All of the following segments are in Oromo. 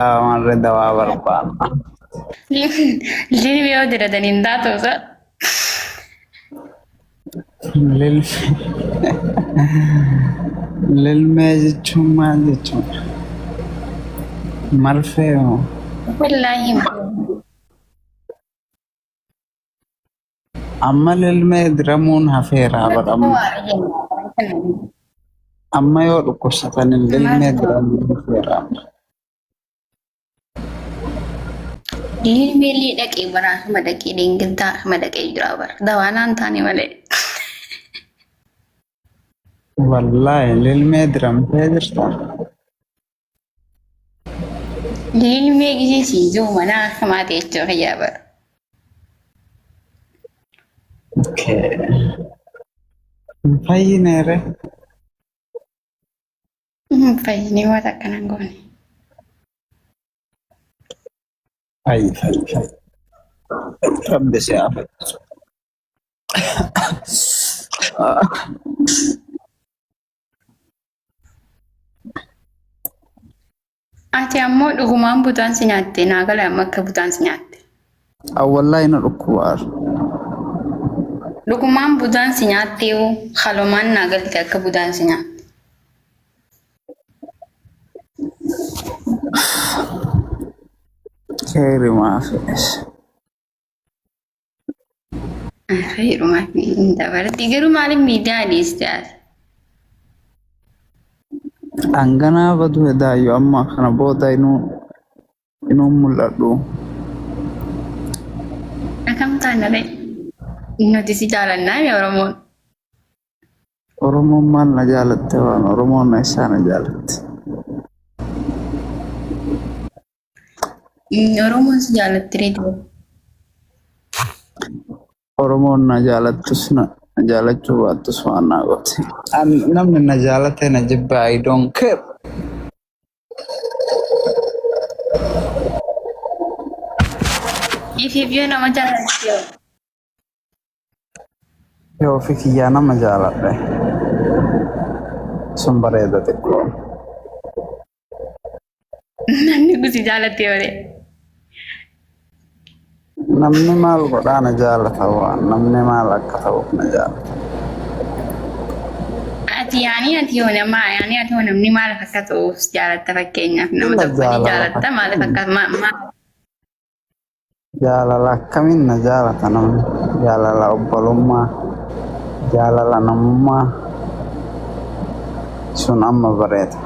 Warri dawaa barbaanna. Lilmi yoo jedhatan hin taatu isa. Lilmee jechuun maal jechuudha? Marfee moo? Wallaahi. Amma lilmee diramuun hafeera badhamu. Amma yoo dhukkubsatan lilmee diramuun hafeera. Lilmeellee dhaqee baraasuma dhaqee deengiltaa asuma dhaqee jira bara. Dawaa naan taane malee. Wallaahi lilmee diramtee jirta. Lilmee gisee sii jiru mana akkamaa ta'e jechuu fayyaa bara. Okay. Hin fayyineere. Fayyinee waan akkanaan goone. Fayyi fayyi fayyi. Rabbi si haa fayyisu. Ati ammoo dhugumaan butaan si nyaatte naa gala amma akka butaan si nyaatte. Awwallaahi na dhukkubaara. Dhugumaan budaan si nyaattee halumaan naa galte akka budaan si nyaatte. Keeri maafis. Khayrumaa hin dabarti garuu maaliif miidiyaa dhiiste ati? Dhanganaa baduu hedaayyuu amma kana booda inuu inuu mul'adhu. Akkam taana ree? Nuti si jaalannaa mi Oromoon? Oromoon maal na jaalatte waan Oromoon na isaa na jaalatte. Oromoon si jaalatti ree duuba. Oromoon na jaalattus na jaalachuu baattus waan naa goote. Namni na jaalate na jibbe I don't care. Ifiif yoo nama jaalatti yoo. Yoo ofii kiyyaa nama jaaladhe sun bareeda xiqqoo. Namni kun si jaalatte yoo ta'e. Namni maal godhaa na jaalata waan namni maal akka ta'uuf na jaalata. Ati yaanii ati yoo nama yaanii ati yoo namni maal akka ta'uuf si jaalatta fakkeenyaaf nama Jaalala tokko ni jaalatta maaliif akka maal Jaalala akkamiin na jaalata namni? Jaalala obbolummaa, jaalala namummaa sun amma bareeda.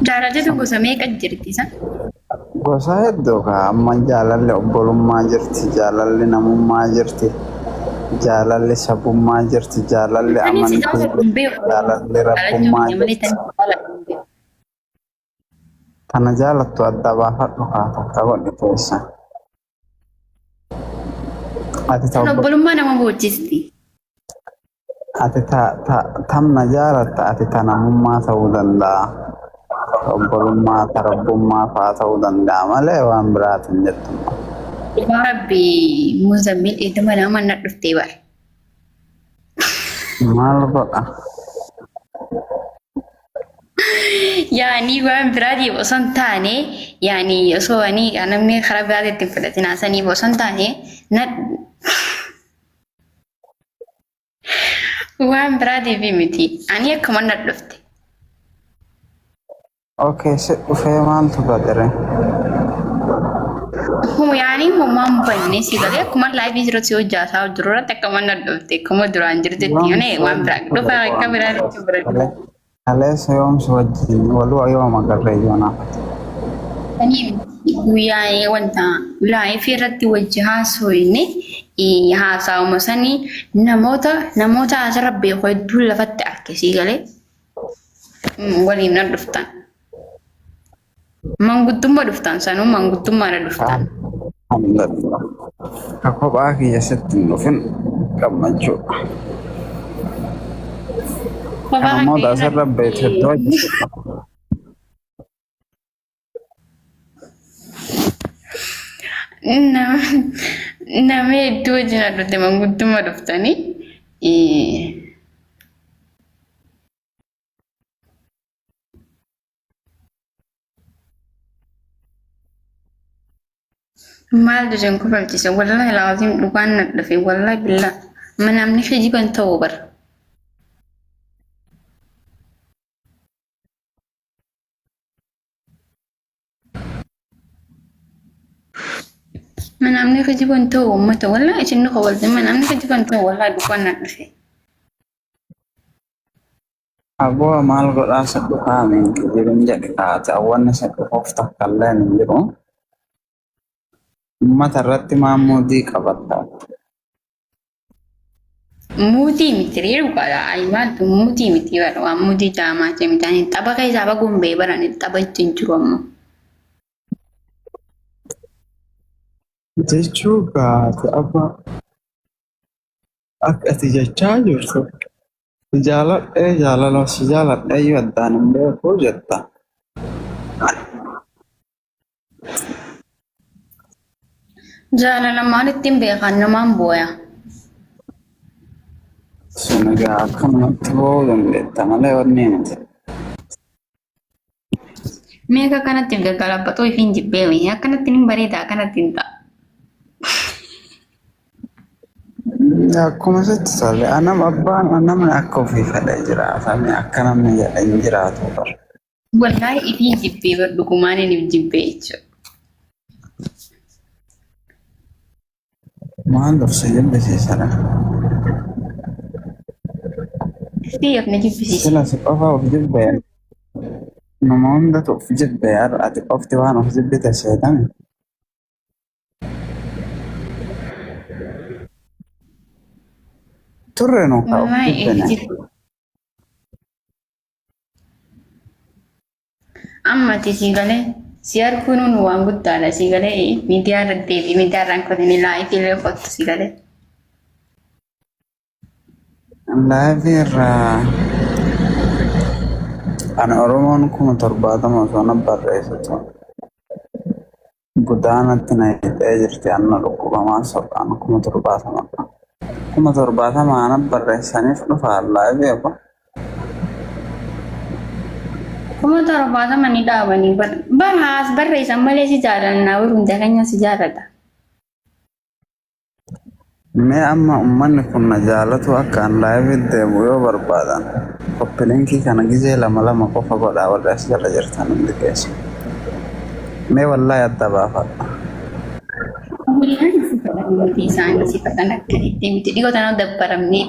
Jaalalli gosa meeqa jirti isa? Gosa hedduu kaa amma jaalalli obbolummaa jirti, jaalalli namummaa jirti, jaalalli sabummaa jirti, jaalalli Ani si amantii jaaladhu hin jirti, beeku. jaalalli Jaalachuu rabbummaa kiyya malee jirti. tani si jaaladhu hin beeku. Tana jaalattu adda baafadhu kaa takka godhi keessa. Ati ta Tan obbo obbolummaa nama boochisti. ati ta ta tam na jaalatta ati ta namummaa ta'uu danda'a. Ta obbolummaa ta rabbummaa fa'aa ta'uu danda'a malee waan biraatiin jettu. Dhugaa Rabbi Muzammil idduma nama na dhuftee bara. Maal godha? Yaani waan biraatiif osoo hin taane yaani osoo ani namni karaa biraatti ittiin fudhatin haasaniif osoo hin taane na waan biraatiif miti ani akkuma na dhufte. Okay, si dhufee maaltu badere? Yaani homaan banne si galee akkuma laayivii jirutti si hojjaasaa jiru irratti akkuma na dhufte akkuma duraan jirtetti Yoom yoone waan biraa dhufa akka biraatti fudhate. Kaleessa yoom si wajjin waluu yoom agarree yoo naafate? Guyyaa wanta laayivii irratti wajji haasofne haasawuma sanii namoota namoota asirra beeku hedduu lafatti arge sii galee waliin na dhuftan. Manguddummaa dhuftan sanuu manguddummaadha dhuftan. Alhamdulillah. Ka kophaa kiyya sitti hin dhufin gammachuudha. Kophaa Kana kan mooda kee asirra beektu hedduu hojjetu. Nama hedduu wajjin dhufte manguddummaa dhuftanii. Maaltu isin kofalchiise? Wallahi laaziim dhugaan na dhufe. Wallahi billaa. Namni kijiban ta'uu bara. Namni kijiban ta'u uummata wallahi isin nu kofalchiise. Namni kijiban ta'u wallahi dhugaan na dhufe. Aboo maal godhaa si dhufaa min kijibin jedhe kaate awwanni si dhufuuf takka illee hin jiru. Uummata irratti maa muudii qabatta? Muutii miti dhugaadha. Ayi maaltu muutii miti bara waan muutii jaamaa ta'e miti. Ani tapha keessaa baguun bee bara ani tapha ittiin jiru ammoo. Jechuu baate amma akka ati jechaa jirtu si jaaladhee jaalala si jaaladhee iyyuu addaan hin beeku jetta. Jaalala maal ittiin beekan namaan booya. Sun egaa akkanumatti boo'uu dandeetta malee wanni miti. Mee akka kanatti gaggalabbatoo ifiin jibbee wayii akkanatti hin bareeda akkanatti hin ta'a. Akkuma sitti tole anam abbaan namni akka ofii fedhe jiraata akka namni jedhe hin jiraatu bara. Wallaahi ifiin jibbee bar dhugumaan hin jibbee jechuudha. Maal of si jibbisiisadha? Si of na jibbisiisa. Sila si qofa of jibbee nama hundatu of jibbee har'a ati qofti waan of jibbite seetame. Turre nu ka of Wallaahi if jibbine. jibbe. Amma ati si galee si arguun waan guddaadha si galee miidiyaa irra deebi miidiyaa irraan kotanii laayifii illee kottu si galee. Laayifii irraa ani Oromoon 70,000 osoo na barreessitu godaanatti na hidhee jirti anna dhukkubamaa soqaan 70,000. 70,000 ana barreessaniif dhufa laayifii abba. 70,000 ni dhaabanii bar haas barreessan malee si jaalannaa warri hunda keenya si jaalata. Mee amma uummanni kun na jaalatu akka an laayifii deemu yoo barbaadan koppilinkii kana gizee lama lama qofa godhaa warri as jala jirtan hundi keessa. Mee wallaahi adda baafadha. Wallaahi si fedhan miti isaanii si fedhan akka itti miti dhiyoo tana dabbaramnee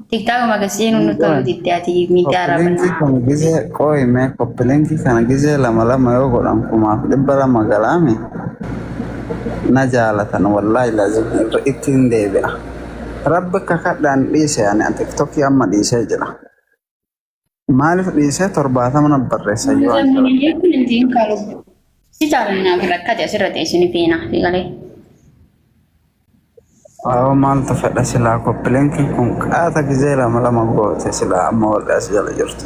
tiktaakuma agarsiisee nu tolu diddee ati miidiyaa irraa Koppilinkii banaa. kana gizee qooyi mee koppilinkii kana gizee lama lama yoo godhan 2,200 galaame na jaalatan wallaahi lazim irra ittiin deebi'a. Rabbi kakadhaan dhiise ani tiktokii amma dhiisee jira. Maaliif dhiisee 70 na barreessa yoo an jira. Si jaalannaa fi rakkate asirra teessu ni feena si galee. Waaw maaltu fedha silaa koppilinkiin kun qaata gizee lama lama goote silaa amma warri as jala jirtu.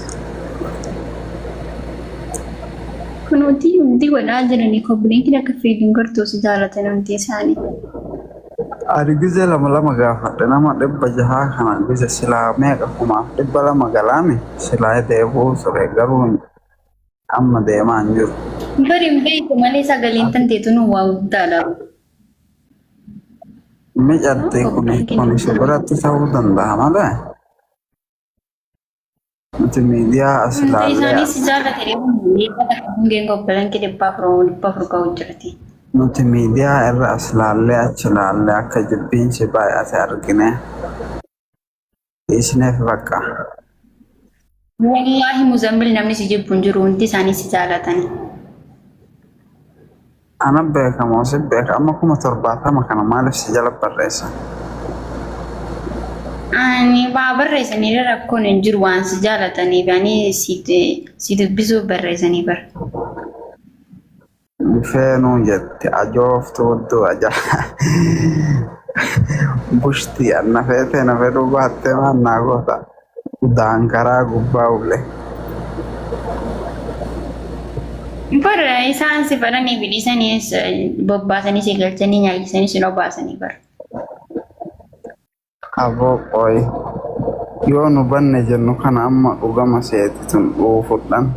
Kunuuti hundi godhaa jiranii koppiliinkiin akka fiigiin gartuu si jaalatan hundi isaanii. Ani gizee lama lama gaafadhe nama 600 kana gize silaa meeqa 2,200 galaame silaa deebuu ture garuu amma deemaa hin jiru. Bari hin beektu malee sagaleen tanteetu nu waa guddaadha. Micatte kun si biratti ta'uu danda'a malee nuti miidiyaa as Hundi ilaallee isaanii si jaalatanii hundeen koppiliinkii 400 ga'u jirti. Nuti miidiyaa irra as laallee achi laallee akka jibbiinsi baay'ate argine dhiisneef bakka. Wallaahi Muzammil namni si jibbu hin jiru hundi isaanii si jaalatanii. Ana beekamoo si beeka amma 70,000 kana maaliif si jala barreessa? Ani waa barreessanii rakkoon hin jiru waan si jaalataniif ani si dubbisuuf barreessanii bara. Feenuu jette ajooftuu du'a jala. Bushtii anna feetee na fedhuu baattee maal naa goota? Udaan karaa gubbaa ule. Bara isaan si fedhanii fi dhiisanii bobbaasanii si galchanii nyaachisanii si obaasanii bara. Aboo qoy yoo nu banne jennu kana amma dhugama seeti tun dhuufudhan.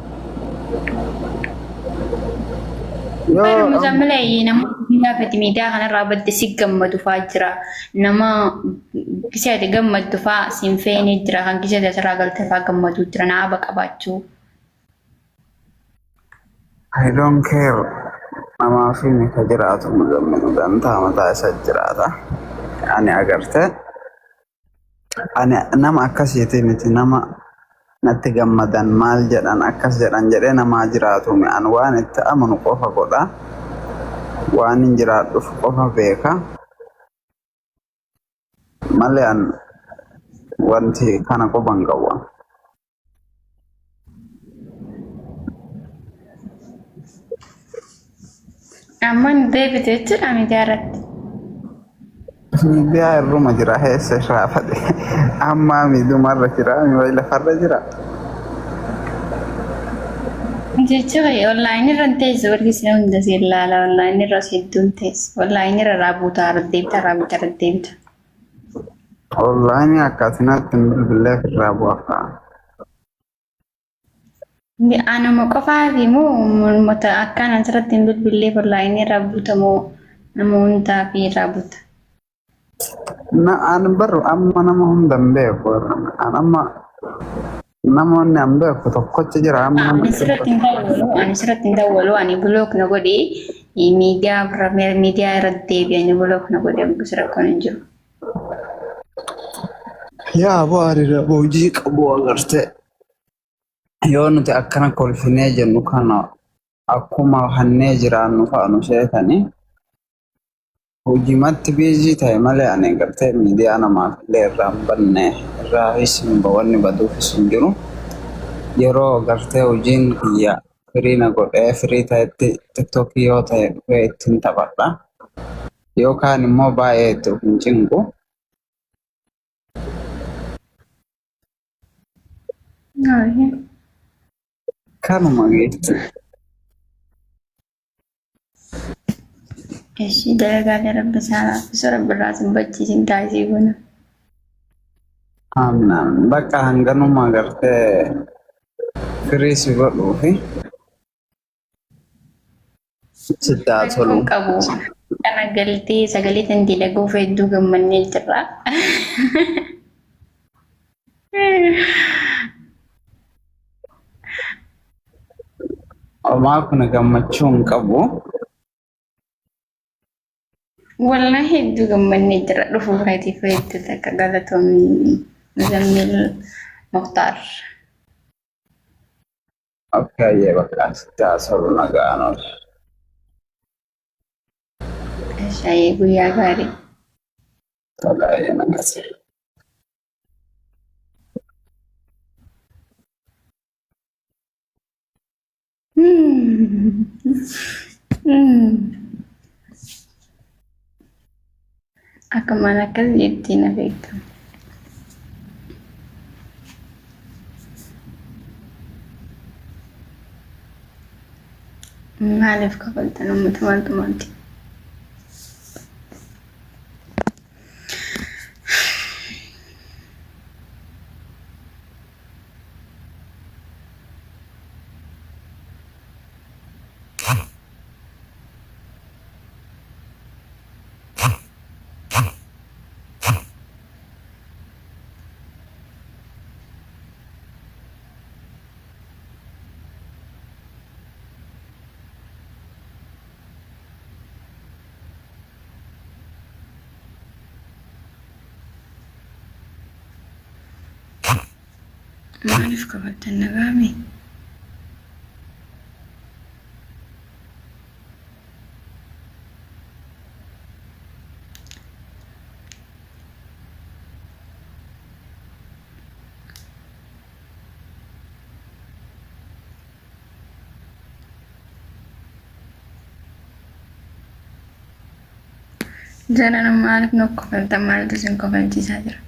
Yoo Bara muzammila nama miidiyaa miidiyaa kanarraa badde si gammadu fa'aa jira. Nama gisee ati gammaddu fa'aa siin feene jira. Kan gisee ati asirraa galte fa'aa gammadu jira. Naaba qabaachuu. I don't care. Namaa fi mika jiraatu muzammilu dantaa mataa isa jiraata. Ani agarte ani nama akkasiiti miti nama natti gammadan maal jedhan akkas jedhan jedhee namaa jiraatu mi an waan itti amanu qofa godha. Waan hin jiraadhuuf qofa beeka. Malee an wanti kana quban qabu. Amma nu deebite jechuudha miidiyaa irratti. Miidiyaa irruma jira heessa irraa fade. Amma miidumarra jira miiwai lafarra jira. Jechuudha onlaayinii irra hin teessu warri isin hunda si ilaala onlaayinii irra hedduun teessu onlaayinii irra raabuutaa irra deebita raabuutaa irra deebita. Onlaayinii akkaatinatti hin bilbileef irraa bu'a ka'a. Anuma qofaa fi moo uummata akkaan asirratti hin bilbilleef onlaayinii irraa buutamoo nama hundaa fi irraa buuta. Na an bar amma nama hunda hin beeku. An amma namoonni an beeku tokkochi jira amma nama Ani sirratti hin dawwalu, ani sirratti hin dawwalu, ani block na godhe miidiyaa bira miidiyaa irratti deebi'anii block na godhe ammas rakkoon hin jiru. Yaa bu'aari hojii qabu agartee. Yoo nuti akkana kolfinee jennu kana akkuma hannee jiraannu fa'a nu seetanii hojimatti busy ta'e malee ani gartee miidiyaa namaaf illee irraa hin banne irraa hin wanni baduufis hin jiru. Yeroo gartee hojiin kiyya firii na godhee firii ta'etti tiktookii yoo ta'e dhufee ittiin taphadha. Yookaan immoo baay'ee itti of hin cinqu. Kanuma geetti. Ishii dalagaalee rabbi isaa laaffisu rabbi irraa sin bachiisin taasisii gona. Amiin amiin. Bakka hanganuma gartee firii si godhuufi sitti haa tolu. Rakkoon qabu. Kana galtee sagalee tan dalaguuf hedduu gammannee jirra. Homaa kun gammachuu hin qabu. Wallahi hedduu gammannee jirra dhufuu keetiif hedduu takka galatoomii Muzammil Muktaar. Okay, bakka sitti haa tolu nagaan oolu. Shaayii guyyaa gaarii. Tolaa nagas. Akkumaan akkas jettee na beekama. Maaliif kafaltan uummata maaltu maalti? Maaliif kafaltan nagaame? Jala maaliif nu kofaltan maaltu isin kofalchiisaa jira?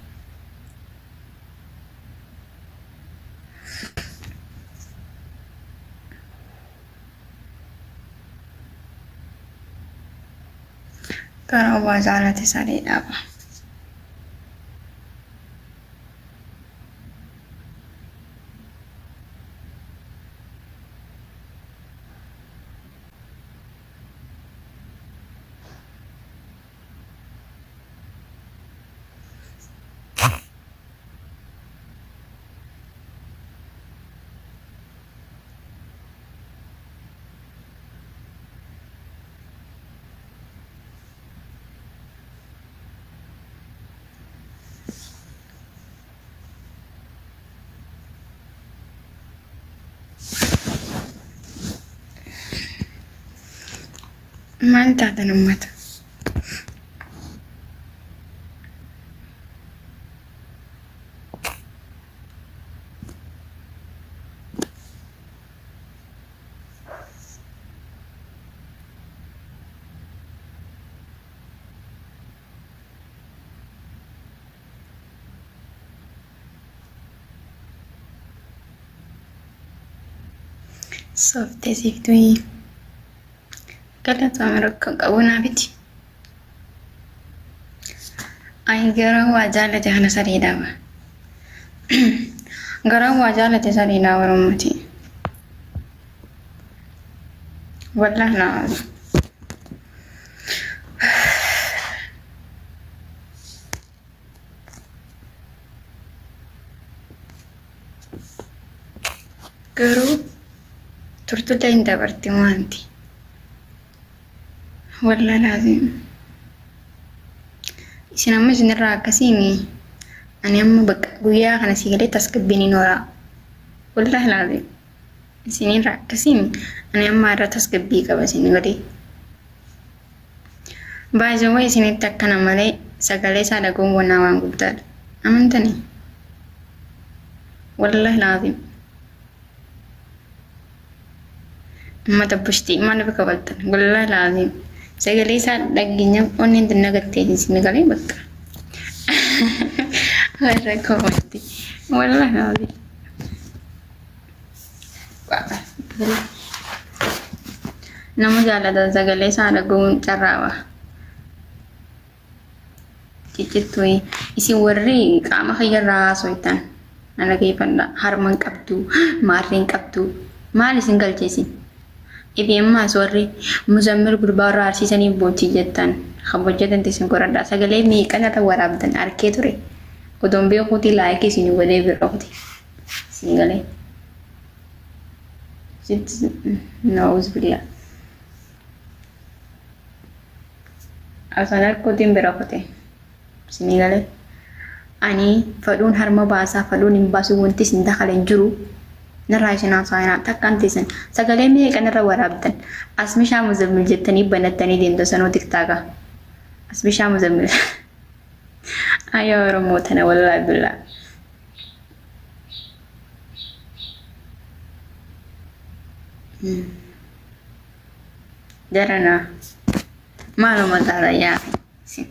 Gara obaa jaalate saree dhaaba. Maal taatan ummata? Sooftee siif du'ii. Galatoome rakkoo qabu naafiti. Ayi garaan waa jaalate kana sadii dhaaba. Garaan waa jaalate sadii dhaaba Oromooti. Wallah naa. Garuu turtullee hin dabarti waanti. Wallah laazim. Isin amma isinirraa akkasiimi. Ani amma bakka guyyaa kana si galee tasgabbiin hin horaa. Wallah laazim. Isinirraa akkasiimi. Ani amma irra tasgabbii qaba isin galee. By the way isinitti akkana malee sagalee isaa dhaga'uun wanaa waan guddaadha. Amantanii? Wallahi laazim. Ummata bushtii maal bakka baltan? Wallahi laazim. Sagalee isaa dhageenya onneen tinna gattee isin galee bakka. Warra koomatti. Wallahi laazim. Nama jaalatan sagalee isaa dhaga'uun carraawa. Ciccittuu isin warri qaama kiyyarraa haasoytan na dhageeffadha. Harma hin qabdu, maarree hin qabdu. Maal isin galche isin? Ifi ammaas warri muzammil gurbaa warra arsiisaniif boochii jettan kan hojjetan isin godhadha. Sagalee meeqan irra waraabdan arkee ture. Odoon beekuutii laayikii isin godhee bira kuti. Isin galee. Sitti na'uuz billah. Asan harkuutiin bira kute. Isinii galee. Ani fadhuun harma baasaa fadhuun hin baasu wanti isin dakala hin jiru. Narraa isin haasa'inaa takkaan teessan sagalee meeqan irra waraabdan as bishaan muzammil jettanii banattanii deemtu sanuu tiktaaka as bishaan muzammil ayaa oromoo tana wallaahi billaa. Jarana maaluma taata yaa isin.